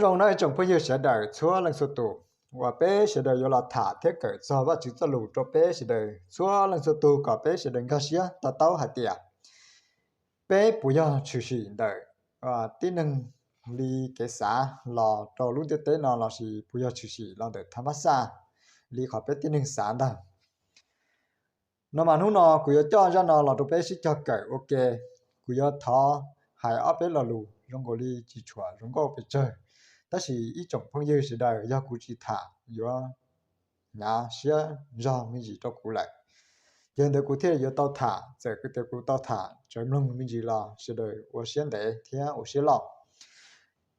Zoo no ib tsoom phooj ywg sawv daws txhua leej txhua tus, uas peb sawv daws yuav los tham thiab kawm txog Vajtswv txoj lus rau peb sawv daws txhua leej txhua tus kom peb sawv daws nkag siab to taub hais tias peb puas yog tshwm sim ntawm tib neeg li kev xav los rau lub ntiaj teb no lossis puas yog tshwm sim los ntawm tha mab xaj li qhov peb tib neeg xav ntag. No mas hnub no kuv yuav coj zaj no los rau peb sib cog kawm ua ke. Kuv yuav thov hais ob peb lo lus zoo nkaus li tsis tshua zoo nkauj pes tsawg, tab sis ib tsoom phooj ywg sawv daws yog kuv tsis tham yuav hnyav siab zog me ntsis rau kuv lawm. Yog li ntawd kuv thiaj yuav tau tham, txawm tias kuv tau tham tsawv mloog me ntsis los sawv daws ua siab ntev thiab ua siab loj.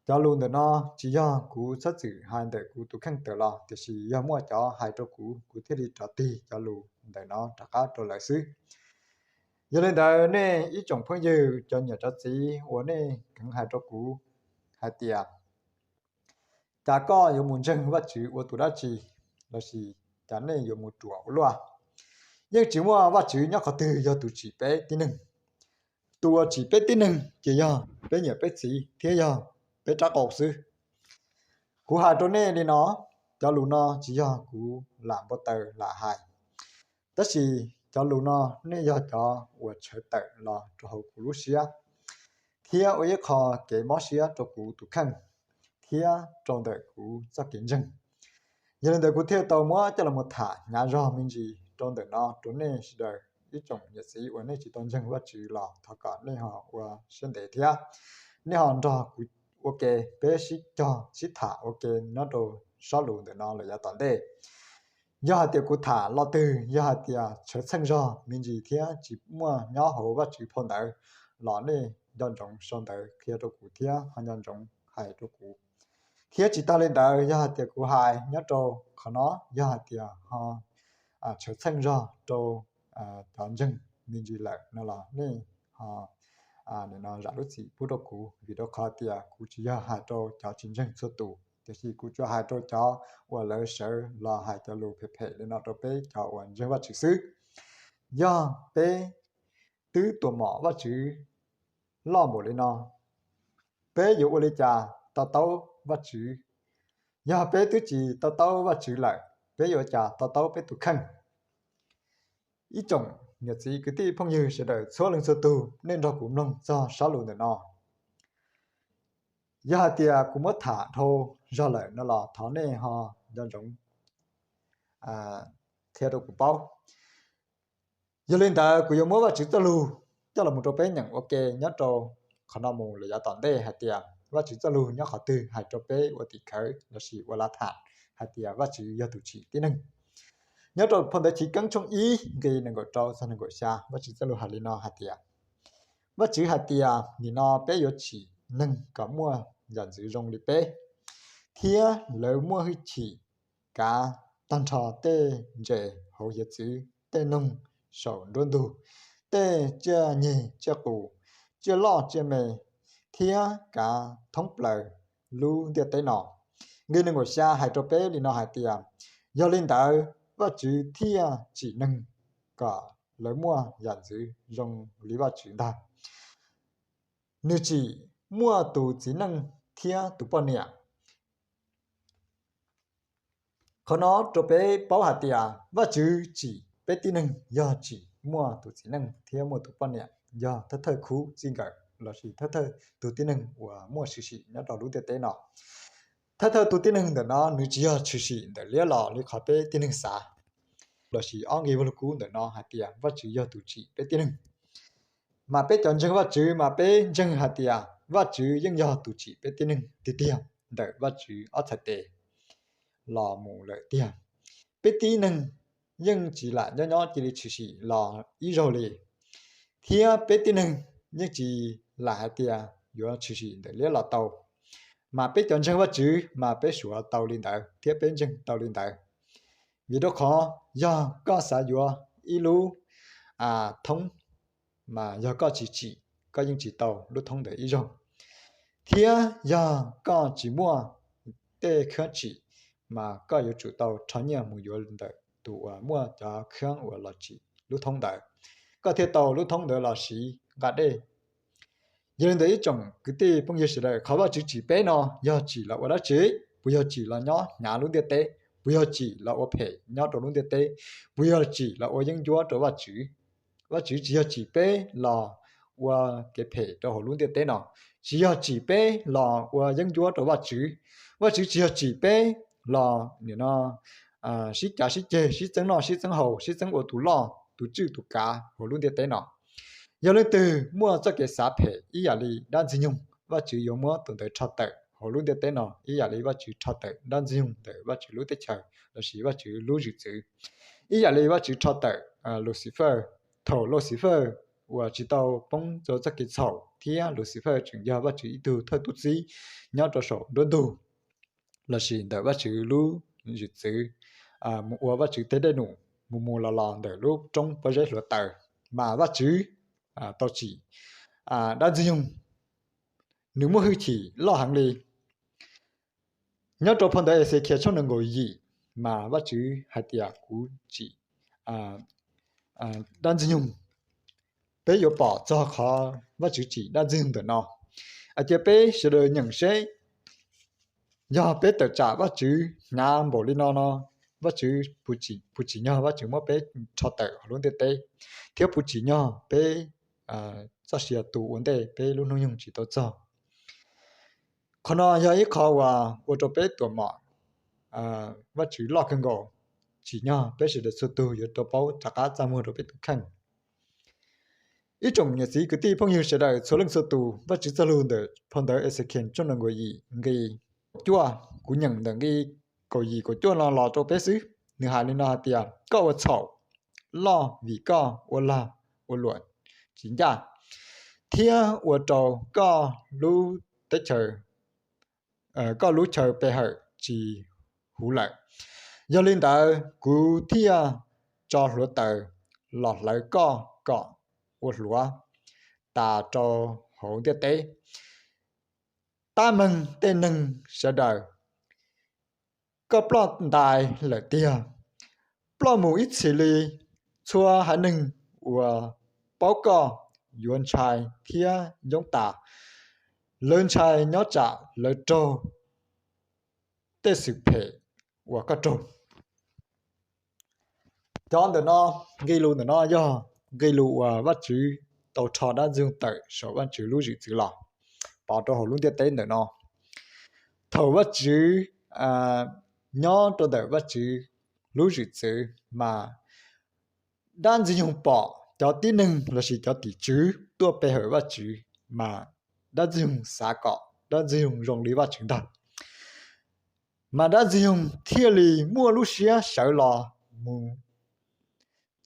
Cov lus ntawm no tsis yog kuv txhob txwm hais ntawm kuv tus kheej tawm los, tiam sis yog muaj cov hais rau kuv, kuv thiaj li rov tig cov lus ntawm no rov qab rau lawv xwb. Yog li ntawd nej ib tsoom phooj ywg cov niam cov txiv uas nej kheev hais rau kuv hais tias cas koj yuav mus ntseeg Vajtswv ua tus dab tsi, lossis cas nej yuav mus ruam ua luaj. Yeej tsis muaj Vajtswv nyob qhov twg yog tus tsim peb tib neeg. Tus uas tsim peb tib neeg ces yog peb niam peb txiv thiab yog peb rab qau xwb. Kuv hais rau nej li no, cov lus no tsis yog kuv lam npau taws lam hais, tab sis cov lus no nej yog cov uas tshawv tawm los rau hauv kuv lub siab thiab ua ib qho kev mob siab rau kuv tus kheej thiab rau ntawm kuv txoj kev ntseeg. Yog li ntawd kuv thiaj tau muab coj los tham hnyav zog me ntsis rau ntawm no rau nej sawv daws. Ib tsoom niam txiv uas nej tsis tau ntseeg Vajtswv los thov kom nej ho ua siab ntev thiab nej ho nrog kuv ua ke, peb sib cog sib tham ua ke nyob rau sob lus ntawm no lawm yav tom ntej. Yog hais tias kuv tham lo twg yog hais tias tshawv txheej zog me ntsis thiab tsis muaj nyob hauv Vajtswv phau ntawv los nej nco ntsoov sau ntawv qhia rau kuv thiab ho nco ntsoov hais rau kuv. Thiab tsis tas li ntawd, yog hais tias kuv hais nyob rau qhov no yog hais tias ho tshawv txheej zog rau cov ntseeg me ntsis lawm no los nej ho zam lub txim pub rau kuv, vim rau qhov tias kuv tsis yog hais rau cov tsis ntseeg txhua tus, tiam sis kuv tsuas hais rau cov uas lawv sawv los hais cov lus phem phem li no rau peb cov uas ntseeg Vajtswv xwb. Yog peb twb tuam mom Vajtswv loj npaum li no, peb yuav ua li cas to taub Vajtswv? Yog peb twb tsis to taub Vajtswv lawm, peb yuav ua cas to taub peb tus kheej? Ib tsoom niam txiv kwv tij phooj ywg sawv daws txhua leej txhua tus, nej nrog kuv mloog txog sab lus ntawm no. Yog hais tias kuv muab tham dhau zog lawm no los thov nej ho nco ntsoov qhia rau kuv paub. Yog li ntawd kuv yuav muab Vajtswv txoj lug coj los mus rau peb nyeem ua ke nyob rau qhov no mus lawm yav tom ntej hais tias Vajtswv txoj lug nyob qhov twg hais rau peb ua tim khawv lossis ua lav tham hais tias Vajtswv yog tus tsim tib neeg. Nyob rau phau ntawv Chiv Keeb tshooj ib nqe nees nkaum rau txog nees nkaum xya, Vajtswv txoj lug hais li no hais tias, Vajtswv hais tias, nim no peb yuav tsim neeg kom muaj yam ntxwv zoo li peb, thiab lawv muaj hwj chim kav tag nrho tej ntses hauv hiav txwv, tej noog saum nruab ntug, tej tsiaj nyeg tsiaj qus, tsiaj loj tsiaj me, thiab kav thoob plaws lub ntiaj teb no. Nqe nees nkaum xya hais rau peb li no hais tias, yog li ntawd Vajtswv thiaj tsim neeg kom lawv muaj yam ntxwv zoo li Vajtswv ntag. Nws tsim muaj tus txiv neej thiab tus poj niam. Qhov no rau peb paub hais tias Vajtswv tsim peb tib neeg yog tsim muaj tus txiv neej thiab muaj tus poj niam, yog thawj thawj khub txij nkawm lossis thawj thawj tus tib neeg uas muaj tshwm sim nyob rau lub ntiaj teb no. Thawj thawj tus tib neeg ntawm no nws tsis yog tshwm sim ntawm liab los li qhov peb tib neeg xav. Lossis ob nqe Vajluskub ntawm no hais tias Vajtswv yog tus tsim peb tib neeg. Mas peb cov ntseeg Vajtswv mas peb ntseeg hais tias Vajtswv yeej yog tus tsim peb tib neeg tiag tiag ntawm Vajtswv ob txhais tes los mus lawm tiag. Peb tib neeg yeej tsis lam nyob nyob cia li tshwm sim los ib zaug li, thiab peb tib neeg yeej tsis lam hais tias yuav tshwm sim ntawm liab los tau. Mas peb cov ntseeg Vajtswv mas peb suav tau li ntawd thiab peb ntseeg tau li ntawd. Vim rau qhov yog koj xav yuav ib lub thoob, mas yog koj tsis tsim, koj yeej tsis tau lub thoob ntawd ib zaug. Thiab yog koj tsis muaj tej khab tsim, mas koj yuav tsum tau rho nyiaj mus yuav ntawm tus uas muaj cov khab uas los tsim lub thoob ntawd, koj thiaj tau lub thoob ntawd los siv nqa dej. Yog li ntawd ib tsoom kwv tij phooj ywg sawv daws, qhov Vajtswv tsim peb no yog tsim los ua dab tsi? Puas yog tsim los nyob hnyav lub ntiaj teb? Puas yog tsim los ua phem nyob rau lub ntiaj teb? Puas yog tsim los ua yeeb ncuab rau Vajtswv? Vajtswv tsis yog tsim peb los ua kev phem rau hauv lub ntiaj teb no, tsis yog tsim peb los ua yeeb ncuab rau Vajtswv. Vajtswv tsis yog tsim peb los nim no sib cav sib ceg, sib txeeb noj sib txeeb haus, sib txeeb ua tus loj tus tswj tus kav hauv lub ntiaj teb no. Yog leej twg muaj txoj kev xav phem ib yam li dab ntxwg nyoog, Vajtswv yuav muab tus ntawd rho tawm hauv lub ntiaj teb no ib yam li Vajtswv rho tawm dab ntxwg nyoog ntawm Vajtswv lub teb chaws lossis Vajtswv lub zwm txwv, ib yam li Vajtswv rho tawm Lucifer. Thaum Lucifer uas tsis tau poob rau txoj kev txhaum thiab Lucifer tseem yog Vajtswv ib tug thawj tub txib nyob rau saum nruab ntug lossis ntawm Vajtswv lub zwm txwv, mus ua Vajtswv tej dej num, mus mus los los ntawm lub roob pob zeb hluav taws, mas Vajtswv tau tsim dab ntxwg nyoog, nws muaj hwj chim loj heev li. Nyob rau phau ntawv Exekias tshooj nees nkaum yim, mas Vajtswv hais tias kuv tsim dab ntxwg nyoog. Peb yuav pom txog qhov Vajtswv tsim dab ntxwg nyoog ntawm no. Hais tias peb sawv daws nyeem seb, yog peb tawm tsam Vajtswv hnyav npaum li no no, Vajtswv puas tsim nyog Vajtswv muab peb rho tawm hauv lub ntiaj teb, thiab puas tsim nyog peb txoj sia tu ua ntej peb lub hnub nyoog tsis tau txog? Qhov no yog ib qho uas ua rau peb tuam mom Vajtswv loj kawg nkaus, tsim nyog peb sawv daws txhua tus yuav rau paub rov qab txaj muag rau peb tus kheej. Ib tsoom niam txiv kwv tij phooj ywg sawv daws txhua leej txhua tus, Vajtswv txoj lus ntawm phau ntawv Exekias tshooj nees nkaum yim nqi kaum cuaj, kuv nyeem ntawm nqi kaum yim kaum cuaj no los rau peb xwb. Nws hais li no hais tias, koj ua txhaum loj vim koj ua lag ua luam tsis ncaj, thiab ua rau koj lub teb chaws, koj lub chaw pe hawm tsis huv lawm. Yog li ntawd kuv thiaj tso hluav taws los hlawv koj kom ua hluav tas rau hauv ntiaj teb. Tab meeg tej neeg sawv daws, koj ploj ntais lawm tiag, ploj mus ib txhis li. Txhua haiv neeg uas paub koj yuav ntshai thiab yoob tas, lawv ntshai nyob tsam lawv raug tej xwm phem uas koj raug. Cov ntawm no, nqi lus ntawm no yog nqi lus uas Vajtswv tau rho dab ntxwg nyoog tawm saum Vajtswv lub zwm txwv los pov rau hauv lub ntiaj teb ntawm no. Thaum Vajtswv nyob rau ntawm Vajtswv lub zwm txwv mas dab ntxwg nyoog pom cov tib neeg lossis cov tim tswv tuaj pe hawm Vajtswv, mas dab ntxwg nyoog xav kom dab ntxwg nyoog zoo li Vajtswv ntag, mas dab ntxwg nyoog thiaj li muaj lub siab sawv los mus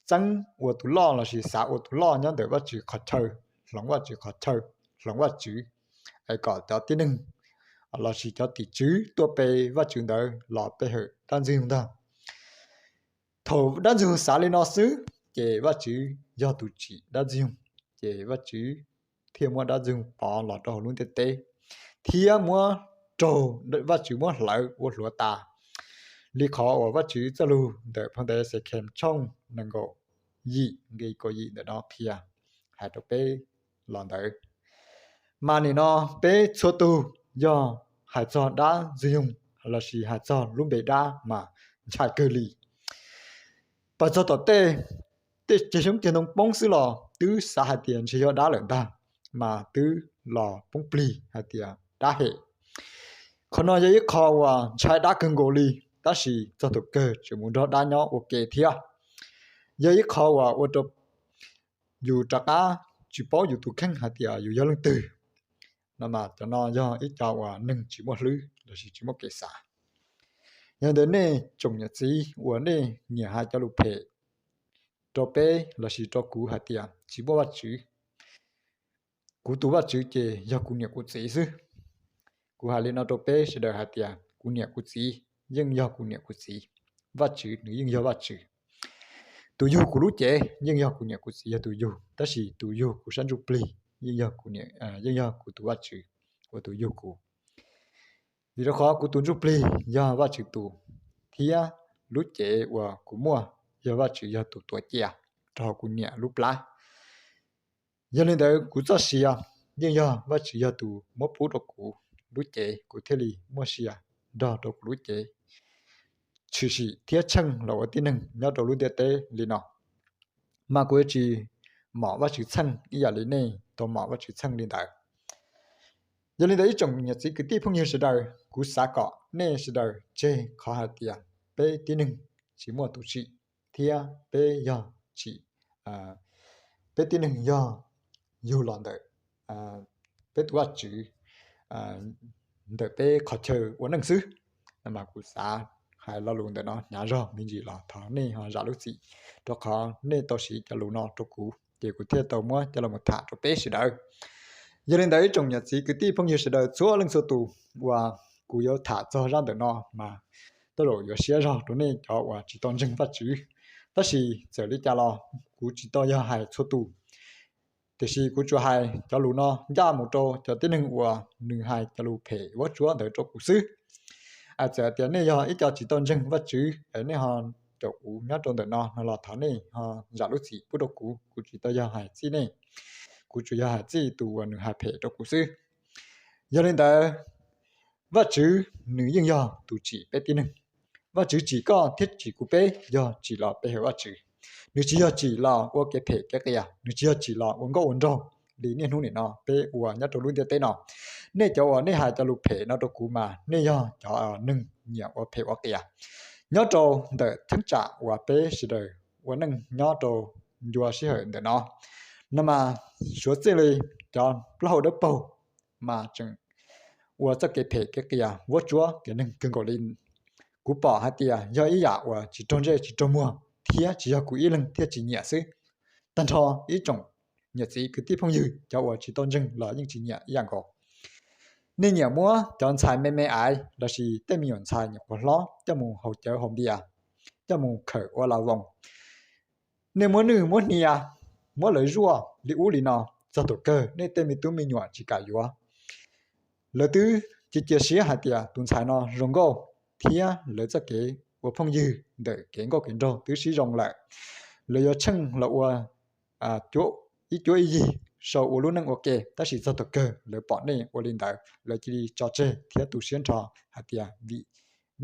txeeb ua tus loj lossis xav ua tus loj nyob ntawm Vajtswv qhov chaw, hloov Vajtswv qhov chaw, hloov Vajtswv, es kom cov tib neeg lossis cov tim tswv tuaj pe Vajtswv ntawd los pe hawm dab ntxwg nyoog ntag. Thaum dab ntxwg nyoog xav li no xwb, ces Vajtswv yog tus tsim dab ntxwg nyoog, ces Vajtswv thiaj muab dab ntxwg nyoog pov los rau hauv lub ntiaj teb, thiab muab raug Vajtswv muab hlawv ua hluav tas, li qhov uas Vajtswv txoj lus ntawm phau ntawv Exekias tshooj nees nkaum yim nqi kaum yim ntawm no qhia, hais rau peb los ntawd. Mas nim no peb txhua tus yog hais txog dab ntxwg nyoog lossis hais txog lub npe dab mas ntshai kawg li. Pas txog tom tej, tej ceg xyoob ceg ntoo poob xwb los twb xav hais tias ntshe yog dab lawm ntag, mas twb los poob plig hais tias dab hem. Qhov no yog ib qho uas ntshai dab kawg nkaus li, tab sis txog thaum kawg tseem mus nrog dab nyob ua ke thiab. Yog ib qho uas ua rau yus rov qab tsis paub yus tus kheej hais tias yus yog leej twg no, mas cov no yog ib co uas neeg tsis muaj hlwb lossis tsis muaj kev xav. Yog ntawd nej tsoom niam txiv uas nej nyiam hais cov lus phem rau peb lossis rau kuv hais tias tsis muaj Vajtswv, kuv tus Vajtswv ces yog kuv niam kuv txiv xwb. Kuv hais li no rau peb sawv daws hais tias kuv niam kuv txiv yeej yog kuv niam kuv txiv, Vajtswv nws yeej yog Vajtswv. Tus yug kuv lub cev yeej yog kuv niam kuv txiv yog tus yug, tab sis tus yug kuv sab ntsuj plig yeej yog kuv tus Vajtswv uas tus yug kuv. Vim rau qhov kuv tus ntsuj plig yog Vajtswv tus, thiab lub cev uas kuv muaj yog Vajtswv yog tus tuav cia rau hauv kuv niam lub plab. Yog li ntawd kuv txoj sia yeej yog Vajtswv yog tus muab pub rau kuv lub cev, kuv thiaj li muaj sia nrog rau kuv lub cev tshwm sim thiab tsheej los ua tib neeg nyob rau lub ntiaj teb li no. Mas kuv yuav tsis mom Vajtswv txheej ib yam li nej tau mom Vajtswv txheej li ntawd. Yog li ntawd ib tsoom niam txiv kwv tij phooj ywg sawv daws, kuv xav kom nej sawv daws tseg qhov hais tias peb tib neeg tsis muaj tus tsim thiab peb yog tsim, peb tib neeg yog yug los ntawm peb tus Vajtswv ntawm peb qhov chaw ua neej xwb. Mas kuv xav hais lo lus ntawm no hnyav zog me ntsis los thov nej ho zam lub txim, rau qhov nej tau siv cov lus no rau kuv ces kuv thiaj tau muab coj los tham rau peb sawv daws. Yog li ntawd ib tsoom niam txiv kwv tij phooj ywg sawv daws txhua leej txhua tus, uas kuv yuav tham txog zaj ntawm no mas tej zaum yuav siab zog rau nej cov uas tsis tau ntseeg Vajtswv. Tab sis txawm li cas los kuv tsis tau yog hais txhua tus, tiam sis kuv tsuas hais cov lus no ncaj mus rau cov tib neeg uas nws hais cov lus phem vuab tsuab ntawd rau kuv xwb. Txawm tias nej yog ib co tsis tau ntseeg Vajtswv es nej ho caum kuv nyob rau ntawm no no los thov nej ho zam lub txim pub rau kuv, kuv tsis tau yog hais txij nej, kuv tsuas yog hais txij tus uas nws hais phem rau kuv xwb. Yog li ntawd, Vajtswv nws yeej yog tus tsim peb tib neeg. Vajtswv tsim koj thiab tsim kuv peb yog tsim los pe hawm Vajtswv. Nws tsis yog tsim los ua kev phem kev qias, nws tsis yog tsim los ua nkauj ua nraug li niaj hnub nim no peb ua nyob rau lub ntiaj teb no. Nej cov uas nej hais cov lus phem no rau kuv mas nej yog cov neeg nyiam ua phem ua qias. Nyob rau ntawm cheeb tsam uas peb sawv daws ua neej nyob rau ncua sij hawm ntawm no, no mas suav txij li cov plaub hau dawb paug mas tseem ua txoj kev phem kev qias vuab tsuab kev neeg kawg nkaus li. Kuv pom hais tias yog ib yam uas tsis raug ntsej tsis raug muag thiab tsis yog kuv ib leeg thiaj tsis nyiam xwb. Tag nrho ib tsoom niam txiv kwv tij phooj ywg cov uas tsis tau ntseeg los yeej tsis nyiam ib yam nkaus. Nej nyiam muab cov ntxhais me me aiv lossis tej me nyuam ntxhais nyuam qhuav hlob coj mus haus cawv haus npias, coj mus khawm ua la voos. Nej muab nwj muab hnia, muab lawv zuaj li ub li no, txog thaum kawg nej tej me tub me nyuam tsis kam yuav. Lawv twb cia cia siab hais tias tus ntxhais no zoo nkauj, thiab lawv txoj kev ua phooj ywg ntawm kev nkauj kev nraug twb sib zoo lawm. Lawv yuav tsheej los ua ib cuab ib yig sau ua lub neej ua ke, tab sis txog thaum kawg lawv pom nej ua li ntawd lawv cia li tso tseg thiab tu siab nrho hais tias vim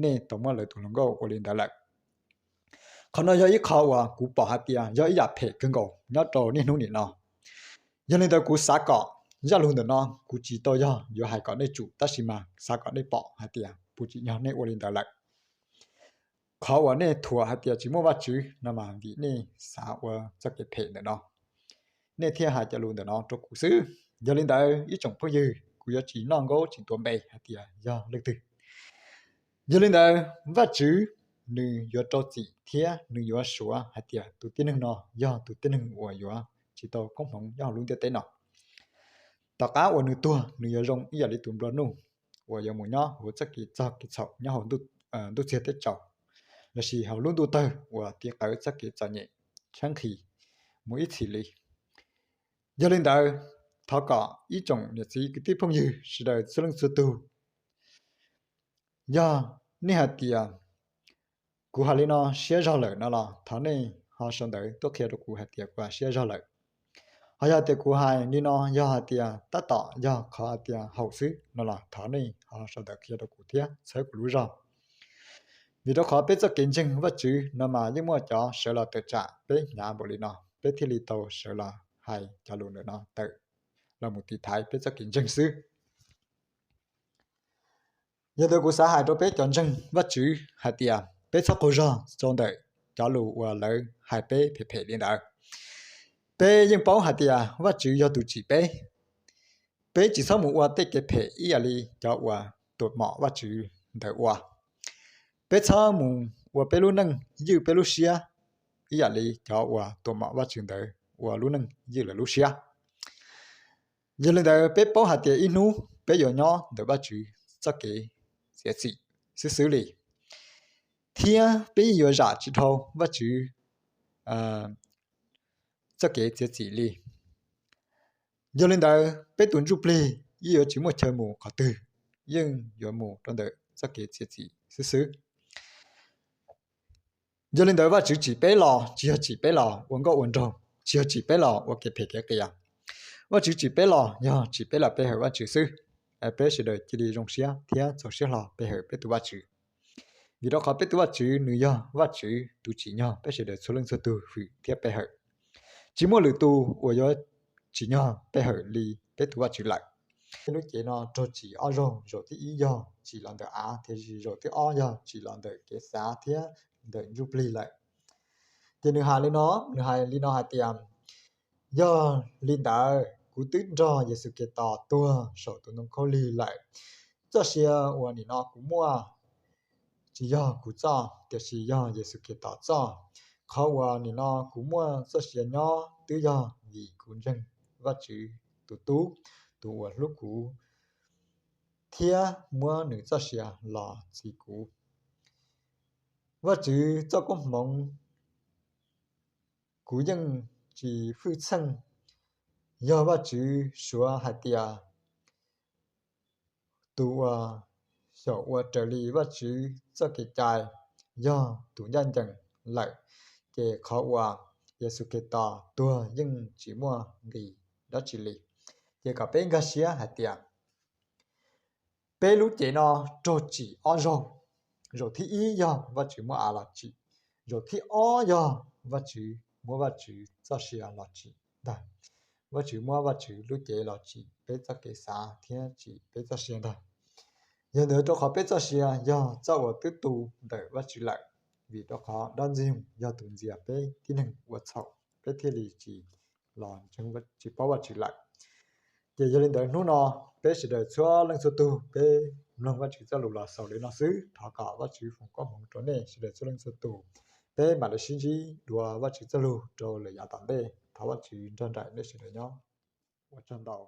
nej tau muab lawv tus hluas nkauj ua li ntawd lawm. Qhov no yog ib qho uas kuv pom hais tias yog ib yam phem kawg nkaus nyob rau niaj hnub nim no. Yog li ntawd kuv xav kom zaj lus ntawm no kuv tsis tau yog yuav hais kom nej tsum, tab sis mas xav kom nej pom hais tias puas tsim nyog nej ua li ntawd lawm. Qhov uas nej thuam hais tias tsis muaj Vajtswv no mas vim nej xav ua txoj kev phem ntawm no, nej thiaj hais cov lus ntawm no rau kuv xwb. Yog li ntawd ib tsoom phooj ywg, kuv yuav tsis noj nkaub tsis tuav npe hais tias yog leej twg. Yog li ntawd Vajtswv nws yuav rau txim thiab nws yuav suav hais tias tus tib neeg no yog tus tib neeg uas yuav tsis tau koob hmoov nyob hauv lub ntiaj teb no. Tom qab uas nws tuag nws yuav zoo ib yam li tus nplua nuj uas yuav mus nyob hauv txoj kev txog kev txhaum nyob hauv ntuj txiag teb tsaus, lossis hauv lub ntuj tawg uas tiv qawv txoj kev txom nyem tshaib nqhis mus ib txhis li. Yog li ntawd, thov kom ib tsoom niam txiv kwv tij phooj ywg sawv daws txhua leej txhua tug, yog nej hais tias kuv hais li no siab zog lawm no los thov nej ho sau ntawv tuaj qhia rau kuv hais tias kuv hais siab zog lawm. Ho yog tias kuv hais li no yog hais tias tab tom yog qhov hais tias haum xwb no los thov nej ho sau ntawv qhia rau kuv thiab txhawb kuv lub zog. Vim rau qhov peb txoj kev ntseeg Vajtswv no mas yeej muaj cov sawv los tawm tsam peb hnyav npaum li no, peb thiaj li tau sawv los hais cov lus ntawm no tawm los mus tiv thaiv peb txoj kev ntseeg xwb. Yog ntawd kuv xav hais rau peb cov ntseeg Vajtswv hais tias peb txhob qaug zog rau ntawm cov lus uas lawv hais peb phem phem li ntawd. Peb yeej paub hais tias Vajtswv yog tus tsim peb. Peb tsis txhob mus ua tej kev phem ib yam li cov uas tuam mom Vajtswv ntawd ua. Peb txhob mus ua peb lub neej ywj peb lub siab ib yam li cov uas tuam mom Vajtswv ntawd ua lub neej ywj lawv lub siab. Yog li ntawd peb paub hais tias ib hnub peb yuav nyob ntawm Vajtswv txoj kev txiav txim xwb xwb li, thiab peb yeej yuav zam tsis dhau Vajtswv txoj kev txiav txim li. Yog li ntawd peb tus ntsuj plig yeej yuav tsis muaj chaw mus qhov twg, yeej yuav mus rau ntawm txoj kev txiav txim xwb xwb. Yog li ntawd Vajtswv tsim peb los tsis yog tsim peb los ua nkauj ua nraug, tsis yog tsim peb los ua kev phem kev qias. Vajtswv tsim peb los yog tsim peb los pe hawm Vajtswv xwb. Peb sawv daws cia li zoo siab thiab txaus siab hlo pe hawm peb tus Vajtswv, vim rau qhov peb tus Vajtswv nws yog Vajtswv tus tsim nyog peb sawv daws txhua leej txhua tus hwm thiab pe hawm. Tsis muaj lwm tus uas yuav tsim nyog pe hawm li peb tus Vajtswv lawm. Lub cev no raug tsim ob zaug, zaum thib ib yog tsim los ntawm av, thiab zaum thib ob yog tsim los ntawm kev xav thiab ntawm ntsuj plig lawm. Ces nws hais li no, nws hais li no hais tias, yog li ntawd kuv twb nrog Yexus Khetos tuag saum tus ntoo khaub lig lawm. Txoj sia uas nim no kuv muaj tsis yog kuv txoj, tiam sis yog Yexus Khetos txoj. Qhov uas nim no kuv muaj txoj sia nyob twb yog vim kuv ntseeg Vajtswv tus Tub, tus uas hlub kuv thiab muab nws txoj sia los txhiv kuv. Vajtswv txoj koob hmoov kuv yeej tsis hwj txheej. Yog Vajtswv suav hais tias tus uas xyaum ua raws li Vajtswv txoj kev cai yog tus ncaj ncees lawm, ces qhov uas Yexus Khetos tuag yeej tsis muaj nqis dab tsi li. Ces kom peb nkag siab hais tias peb lub cev no raug tsim ob zaug. Zaum thib ib yog Vajtswv muab av los tsim, zaum thib ob yog Vajtswv muab Vajtswv txoj sia los tsim ntag. Vajtswv muab Vajtswv lub cev los tsim peb txoj kev xav thiab tsim peb txoj sia ntag. Yog ntawd rau qhov peb txoj sia yog txoj uas twb tu ntawm Vajtswv lawm, vim rau qhov dab ntxwg nyoog yog tus ntxias peb tib neeg ua txhaum, peb thiaj li tsis los tsis paub Vajtswv lawm. Ces yog li ntawd hnub no peb sawv daws txhua leej txhua tug peb mloog Vajtswv txoj lus los xaus li no xwb. Thov kom Vajtswv foom koob hmoov rau nej sawv daws txhua leej txhua tug. Peb mam li sib ntsib dua Vajtswv txoj lus rau lwm yav tom ntej. Thov Vajtswv nrog nraim nej sawv daws nyob. Ua tsaug ntau.